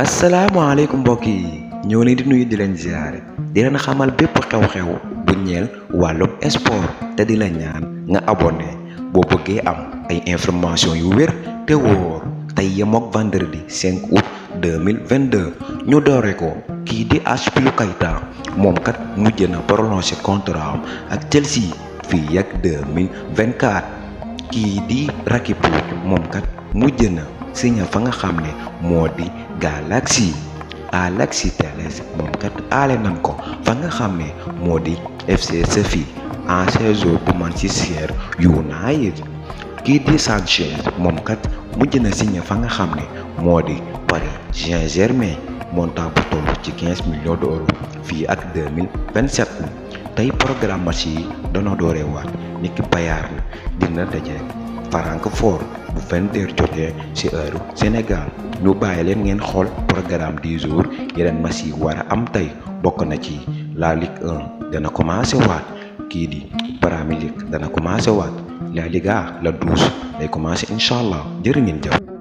asalaamaaleykum mbokk yi ñoo leen di nuyu di leen ziare di leen xamal bépp xew-xew bu ñeel wàllum sport te di la ñaan nga abonné boo bëggee am ay information yu wér te wóor tey yemook vendredi 5 août 2022 ñu doore ko kii di Azpilicueta Keita moom kat mujj na prolongé contrat am ak Chelsea fii ak 2024 kii di Riqui Puig moom kat mujj na signé fa nga xam ne moo di Galaxy Telles moom kat aale nan ko fa nga xam ne moo di FC Séville ancien joueur bu Manchester United. kii di Sanchez moom kat mujj na signé fa nga xam ne moo di Paris Saint-Germain montant bu toll ci 15 millions d'euros fii ak 2027 tey programme match yi dana doore waat niki Bayern dina daje Francfort bu 20h jotee ci heure Sénégal ñu bàyyi leen ngeen xool programme du jour yeneen match yi war a am tey bokk na ci la Ligue 1 dana commencé waat kii di Premier League dana commencé waat la Liga la 12 day commencé incha allah jërë ngeen jëf.